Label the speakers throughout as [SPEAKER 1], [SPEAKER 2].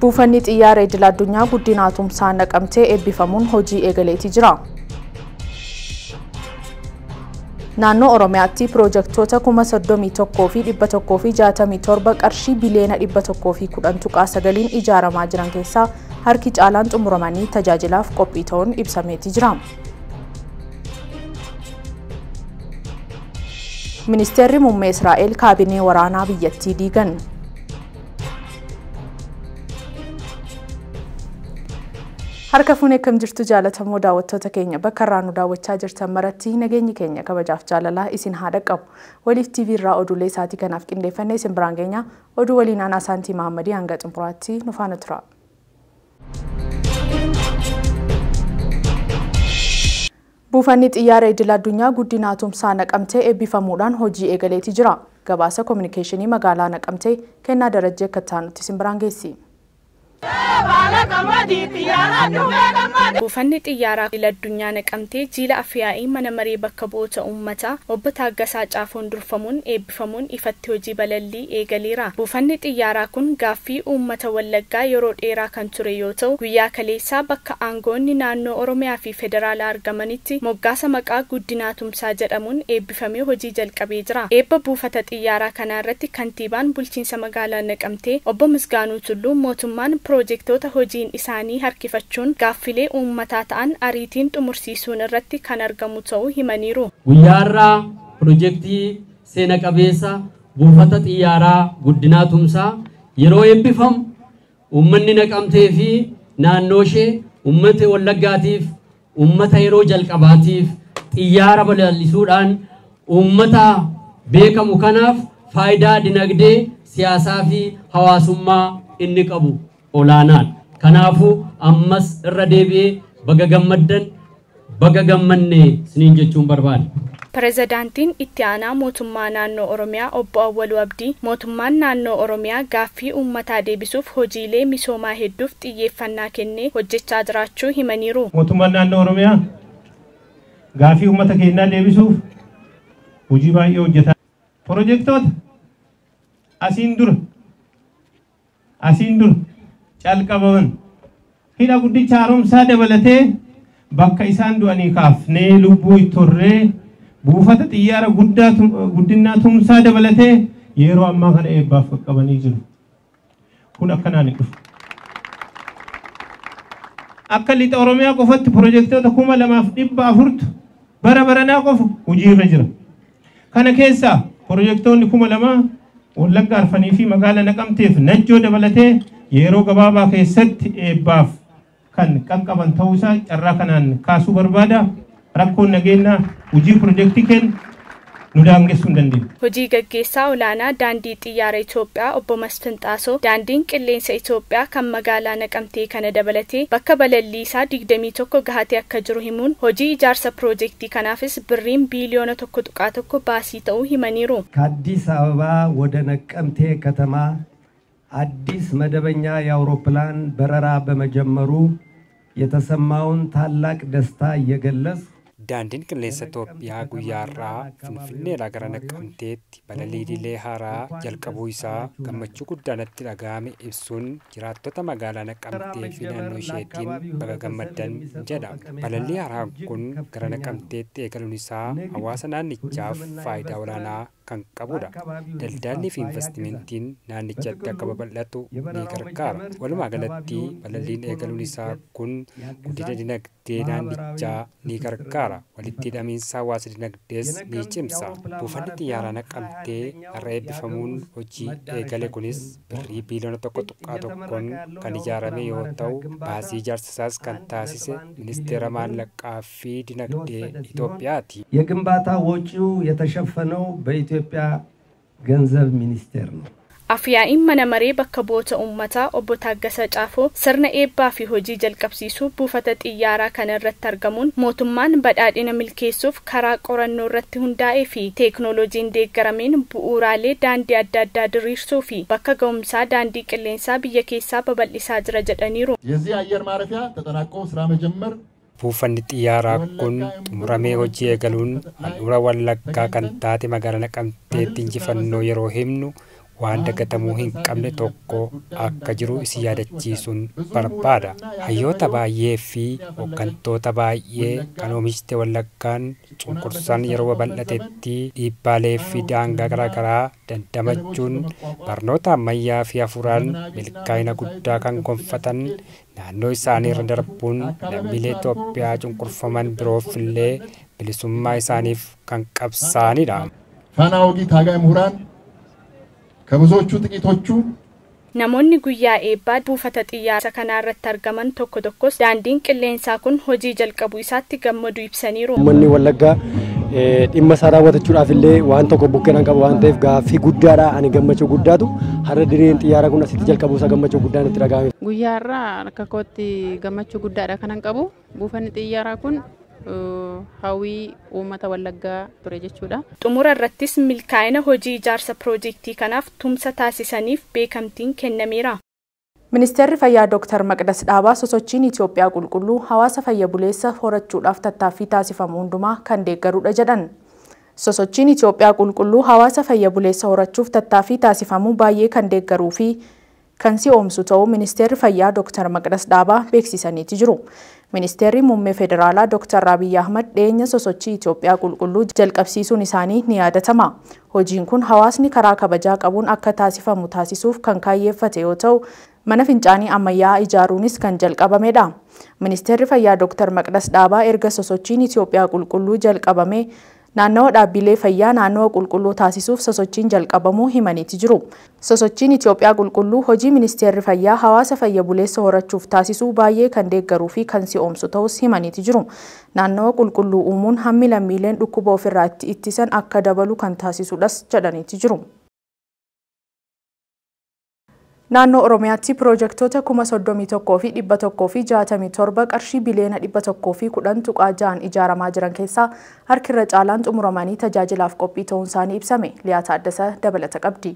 [SPEAKER 1] Buufanni xiyyaara idil addunyaa Guddinaa Tumsaa Naqamtee eebbifamuun hojii eegaleetii jira. Naannoo Oromiyaatti piroojektota 31,167 qarshii biliyoona 110.9 ijaaramaa jiran keessaa harki caalaan xumuramanii tajaajilaaf qophii ta'uun ibsameetii jira. Ministeerri muummee Israa'el kaabinee waraanaa biyyattii diigan. Harka fuunee akkam jirtu jaalatamoo daawwattoota keenya bakka irraa nu daawwachaa jirtan maratti nageenyi keenya kabajaaf jaalalaa isin haa dhaqqabu. Waliif TV irraa oduulee isaatii kanaaf qindeeffannee isin biraan geenya. Oduu waliin aanaa Saantii Mahammadii hanga xumuraatti nu faana tura. Buufanni xiyyaara idil addunyaa Guddinaa Tumsaa Naqamtee eebbifamuudhaan hojii eegaleetii jira. Gabaasa kominikeeshinii magaalaa Naqamtee Kennaa Darajjee akka taanutti isin biraan geessi.
[SPEAKER 2] Buufanni xiyyaaraa idil addunyaa Naqamtee jiila afyaa'ii mana maree bakka bu'oota uummataa obbo Taaggasaa Caafoon durfamuun eebbifamuun ifatti hojii balallii eegaleera. Buufanni xiyyaaraa kun gaaffii uummata Wallaggaa yeroo dheeraa kan ture yoo ta'u, guyyaa kaleessaa bakka aangoonni naannoo Oromiyaa fi federaalaa argamanitti moggaasa maqaa Guddinaa Tumsaa jedhamuun eebbifamee hojii jalqabee jira. Eebba buufata xiyyaaraa kanaa irratti kantiibaan bulchiinsa magaalaa Naqamtee obbo Misgaanuu Tulluu mootummaan piroojektota hojiin isaanii harkifachuun gaaffilee uummataa ta'an ariitiin xumursiisuun irratti kan argamu ta'uu himaniiru.
[SPEAKER 3] Guyyaarraa piroojeektii seena qabeessa buufata xiyyaaraa Guddinaa Tumsaa yeroo eebbifamu uummanni Naqamtee fi naannoo ishee uummata Wallaggaatiif uummata yeroo jalqabaatiif xiyyaara balallisuudhaan uummata beekamu kanaaf faayidaa dinagdee siyaasaa fi hawaasummaa inni qabu olaanaadha. Kanaafuu ammas irra deebi'ee baga gammaddan baga gammanne isiniin jechuun barbaada.
[SPEAKER 2] Pirezidaantiin itti aanaa mootummaa naannoo Oromiyaa obbo Awwaluu Abdii mootummaan naannoo Oromiyaa gaaffii uummataa deebisuuf hojiilee misoomaa hedduuf xiyyeeffannaa kennee hojjechaa jiraachuu himaniiru.
[SPEAKER 4] Mootummaan naannoo Oromiyaa gaaffii uummata keenyaa deebisuuf hojii baay'ee hojjetaa. Pirojektoota asiin dura calqabaman hidha guddicha haaromsaa dabalatee bakka isaan du'anii kaafnee lubbuu itti horree buufata xiyyaara Guddinaa Tumsaa dabalatee yeroo ammaa kana eebbaaf qaqqabanii jiru. Kun akkanaan hin dhufu. Akka lixa Oromiyaa qofatti pirojektoota 2,400 bara baranaa qofa hojiirra jira. Kana keessaa pirojektoonni 2,000 Wallagga Arfanii fi magaalaa Naqamteef Najjoo dabalatee yeroo gabaabaa keessatti eebbaaf kan qaqqaban ta'uusaa carraa kanaan kaasuu barbaada. Rakkoon nageenyaa hojii pirojektii kennu nu daangessuu hin dandeenye.
[SPEAKER 2] Hojii gaggeessaa olaanaa daandii xiyyaara Itoophiyaa obbo Masfin Xaasoo daandiin qilleensa Itoophiyaa kan magaalaa Naqamtee kana dabalatee bakka balallii isaa 21 gahatee akka jiru himuun hojii ijaarsa piroojeektii kanaafis birriin biiliyoona 1.1 baasii ta'uu himaniiru.
[SPEAKER 5] ከአዲስ አበባ ወደ ነቀምቴ ከተማ አዲስ መደበኛ የአውሮፕላን በረራ በመጀመሩ የተሰማውን ታላቅ ደስታ እየገለጽ
[SPEAKER 6] Daandiin qilleensa Itoophiyaa guyyaa har'aa Finfinneedhaa gara Naqamteetti balalii idilee haaraa jalqabuu isaa gammachuu guddaa natti dhaga'ame ibsuun jiraattota magaalaa Naqamtee fi naannoo isheetiin baga gammaddan jedha. Balalii haaraan kun gara Naqamteetti eegaluun isaa hawaasa naannichaaf faayidaa olaanaa kan qabudha. Daldalli fi investimentiin naannichatti akka babal'atu ni gargaara. Walumaa galatti balaliin eegaluun isaa kun guddina dinagdee naannichaa ni gargaara. Walitti hidhamiinsa hawaasa dinagdees ni cimsa. Buufanni xiyyaaraa Naqamtee har'a eebbifamuun hojii eegale kunis birrii biiliyoona 1.1 kan ijaarame yoo ta'u baasii ijaarsa isaas kan taasise ministeera maallaqaa fi dinagdee Itoophiyaati.
[SPEAKER 5] የግንባታ ወጪው የተሸፈነው በኢትዮጵያ ገንዘብ ሚኒስቴር ነው።
[SPEAKER 2] Afyaa'iin mana maree bakka bu'oota uummataa obbo Taaggasaa Caafoo sirna eebbaa fi hojii jalqabsiisuu buufata xiyyaaraa kana irratti argamuun mootummaan badhaadhina milkeessuuf karaa qorannoo irratti hundaa'ee fi teeknooloojiin deeggarameen bu'uuraalee daandii adda addaa diriirsuu fi bakka ga'umsaa daandii qilleensaa biyya keessaa babal'isaa jira jedhaniiru.
[SPEAKER 7] የዚህ አየር ማረፊያ ተጠናቆ ስራ መጀመር
[SPEAKER 6] Buufanni xiyyaaraa kun xumuramee hojii eegaluun handhuura Wallaggaa kan taate magaalaa Naqamteetti injifannoo yeroo himnu waan dagatamuu hin qabne tokko akka jiru isin yaadachiisuun barbaada. Hayyoota baay'ee fi hooggantoota baay'ee kan oomishte Wallaggaan cunqursaan yeroo babal'atetti dhiibbaalee fi daangaa garaagaraa dandamachuun barnoota ammayyaa fi hafuuraan milkaa'ina guddaa kan gonfatan naannoo isaanii irra darbuun lammiilee Itoophiyaa cunqurfaman biroof illee bilisummaa isaaniif kan qabsaa'anidha.
[SPEAKER 7] ፋና ወጊ ታጋይ ምሁራን ከብዙዎቹ ጥቂቶቹ
[SPEAKER 2] Namoonni guyyaa eebbaa buufata xiyyaara kanaa irratti argaman tokko tokkos daandiin qilleensaa kun hojii jalqabuu isaatti gammaduu ibsaniiru.
[SPEAKER 8] Uummanni Wallaggaa dhimma isaa raawwatachuudhaaf illee waan tokko bukkeenaan qabu waan ta'eef gaaffii guddaadha. Ani gammachuu guddaatu har'a dirreen xiyyaara kun asitti jalqabuu isaa gammachuu guddaan itti dhaga'ame.
[SPEAKER 9] Guyyaa har'aa akka kootti gammachuu guddaadha kanan qabu. Buufanni xiyyaaraa kun hawwii uummata Wallaggaa ture jechuudha.
[SPEAKER 2] Xumura irrattis milkaa'ina hojii ijaarsa piroojeektii kanaaf tumsa taasisaniif beekamtiin kennameera.
[SPEAKER 1] Ministeerri Fayyaa Dr. Maqdas Dhaabaa sosochiin Itoophiyaa qulqulluu hawaasa fayya buleessa horachuudhaaf tattaaffii taasifamu hundumaa kan deeggarudha jedhan. Sosochiin Itoophiyaa qulqulluu hawaasa fayya buleessa horachuuf tattaaffii taasifamu baay'ee kan deeggaruu fi kan si'oomsu ta'uu Ministeerri Fayyaa Dr. Maqdas Dhaabaa beeksisaniiti jiru. Ministeerri Muummee Federaalaa Dr. Abiy Ahmad dhiyeenya sosochii Itoophiyaa qulqulluu jalqabsiisuun isaanii ni yaadatama. Hojiin kun hawaasni karaa kabajaa qabuun akka taasifamu taasisuuf kan kaayyeeffate yoo ta'u, mana fincaanii ammayyaa ijaaruunis kan jalqabamedha. Ministeerri Fayyaa Dr. Maqdas Dhaabaa erga sosochiin Itoophiyaa qulqulluu jalqabame naannawa dhaabbilee fayyaa naannawa qulqulluu taasisuuf sosochiin jalqabamuu himaniiti jiru. Sosochiin Itoophiyaa qulqulluu hojii ministeerri fayyaa hawaasa fayya buleessa horachuuf taasisuu baay'ee kan deeggaruu fi kan si'oomsu ta'us himaniiti jiru. Naannawa qulqulluu uumuun hammi lammiileen dhukkuba ofirraa itti ittisan akka dabalu kan taasisudhas jedhaniiti jiru. Naannoo Oromiyaatti piroojektota 31,167 qarshii biliyoona 110.6 ijaaramaa jiran keessaa harki irra caalaan xumuramanii tajaajilaaf qophii ta'uun isaanii ibsame. Liyaa Taaddasaa dabalata qabdi.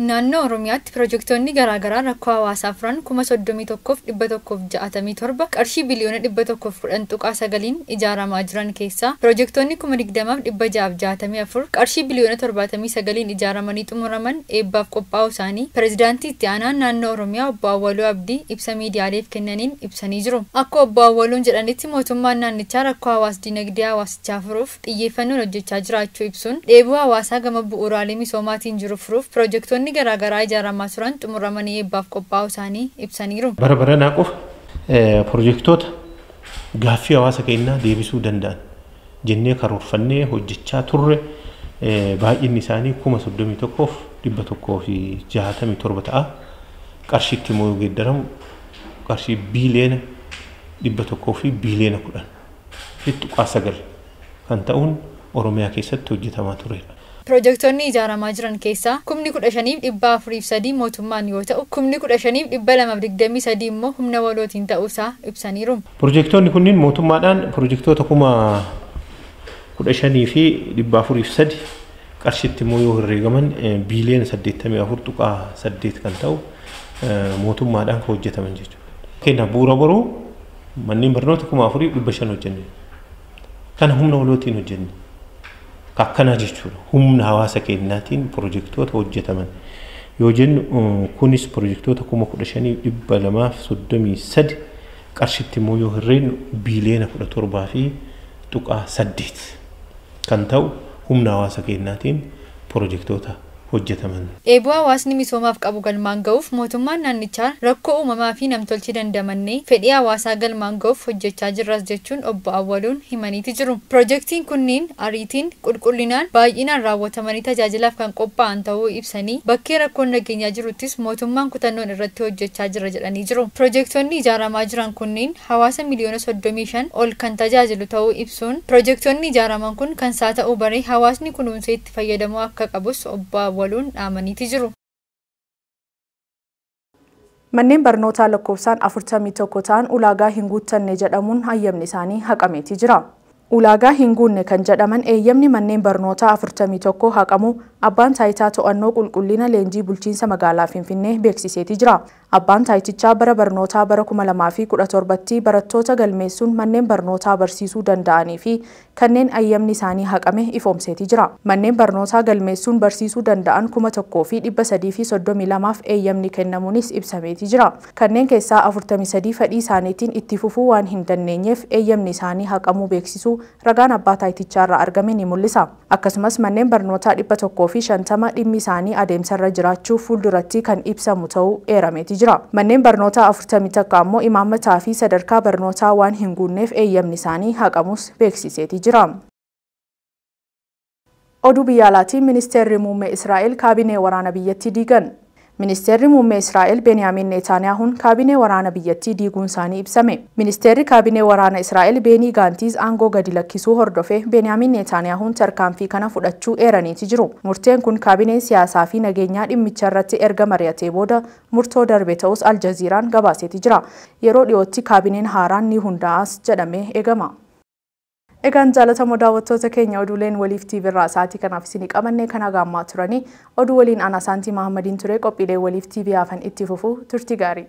[SPEAKER 10] Naannoo Oromiyaatti piroojektonni garaagaraa rakkoo hawaasaa furan 31,167 qarshii biliyoona 110.9 ijaaramaa jiran keessaa piroojektonni 20,664 qarshii biliyoona 79 ijaaramanii xumuraman eebbaaf qophaa'uu isaanii pireezidaantii itti aanaa naannoo Oromiyaa obbo Awwaluu Abdii ibsa miidiyaaleef kennaniin ibsanii jiru. Akka obbo Awwaluun jedhanitti mootummaan naannichaa rakkoo hawaas dinagdee hawaasichaa furuuf xiyyeeffannoon hojjechaa jiraachuu ibsuun dheebuu hawaasaa gama bu'uuraalee misoomaatiin jiru furuuf piroojektonni garaagaraa ijaaramaa turan xumuramanii eebbaaf qophaa'uu isaanii ibsaniiru.
[SPEAKER 4] Bara baranaa qofa piroojektota gaaffii hawaasa keenyaa deebisuu danda'an jennee karoorfannee hojjechaa turre baay'inni isaanii 31,167 ta'a. Qarshiitti immoo geeddaramu qarshii biiliyoona 100 fi biiliyoona 10.9 kan ta'uun Oromiyaa keessatti hojjetamaa turedha.
[SPEAKER 10] Piroojektonni ijaaramaa jiran keessaa 15,403 mootummaan yoo ta'u 15,223 immoo humna walootiin ta'uusaa ibsaniiru.
[SPEAKER 4] Piroojektonni kunniin mootummaadhaan piroojektota 15,403 qarshiitti immoo yoo herreegaman biiliyoona 84.8 kan ta'u mootummaadhaan kan hojjetaman jechuudha. Fakkeenyaaf bu'uura boruu manneen barnoota 4,500 hojjenne. Kana humna walootiin hojjenne. Akkanaa jechuudha. Humna hawaasa keenyaatiin piroojektota hojjetaman yoo jennu kunis piroojektota 15,233 qarshiitti immoo yoo herreegnu biiliyoona 17.8 kan ta'u humna hawaasa keenyaatiin piroojektota hojjetaman.
[SPEAKER 10] Dheebuu hawaasni misoomaaf qabu galmaan ga'uuf mootummaan naannichaa rakkoo uumamaa fi namtolchee dandamannee fedhii hawaasaa galmaan ga'uuf hojjechaa jirras jechuun obbo Awwaluun himaniiti jiru. Piroojeektiin kunniin ariitiin qulqullinaan baay'inaan raawwatamanii tajaajilaaf kan qophaa'an ta'uu ibsanii bakkee rakkoon nageenyaa jiruttis mootummaan kutannoon irratti hojjechaa jira jedhanii jiru. Piroojeektonni ijaaramaa jiran kunniin hawaasa miliyoona 35 ol kan tajaajilu ta'uu ibsuun piroojeektonni ijaaraman kun kan isaa ta'uu baree hawaasni kunuunsee itti fayyadamuu akka qabus obbo Awwaluun dhaamaniiti jiru.
[SPEAKER 1] Manneen barnootaa lakkoofsaan 41 ta'an ulaagaa hin guuttanne jedhamuun hayyamni isaanii haqameeti jira. Ulaagaa hin guunne kan jedhaman eeyyamni manneen barnootaa 41 haqamu abbaan taayitaa to'annoo qulqullina leenjii bulchiinsa magaalaa Finfinnee beeksiseeti jira. Abbaan taayitichaa bara barnootaa bara 2017tti barattoota galmeessuun manneen barnootaa barsiisuu danda'anii fi kanneen ayyamni isaanii haqame ifoomseetii jira. Manneen barnootaa galmeessuun barsiisuu danda'an 1332f eeyyamni kennamuunis ibsameetii jira. Kanneen keessaa 43 fedhii isaaniitiin itti fufuu waan hin dandeenyeef eeyyamni isaanii haqamuu beeksisuu ragaan abbaa taayitichaa irraa argame ni mul'isa. Akkasumas manneen barnootaa 150 dhimmi isaanii adeemsarra jiraachuu fuulduratti kan ibsamu ta'uu eerameeti jira. Manneen barnootaa 41 ammoo imaammataa fi sadarkaa barnootaa waan hin guunneef eeyyamni isaanii haqamus beeksiseeti jira. Oduu biyya alaatiin, ministeerri muummee Israa'el kaabinee waraana biyyattii diigan. Ministeerri muummee Israa'el Beniyaamin Netaniyaahuun kaabinee waraana biyyattii diiguun isaanii ibsame. Ministeerri kaabinee waraana Israa'el Beenii Gaantiis aangoo gadi lakkisuu hordofee Beniyaamin Netaniyaahuun tarkaanfii kana fudhachuu eeraniiti jiru. Murteen kun kaabineen siyaasaa fi nageenyaa dhimmicha irratti erga mari'atee booda murtoo darbe ta'us Aljaziiraan gabaaseeti jira. Yeroo dhiyootti kaabineen haaraan ni hundaa'as jedhamee eegama. Egaan jaalatamoo daawwattoota keenya, oduuleen Waliif TV irraa sa'aatii kanaaf isinii qabanne kana gaammaa turanii. Oduu waliin ana Saantii Mahammadiin ture. Qophiilee Waliif TV hafan itti fufuu, turtii gaarii.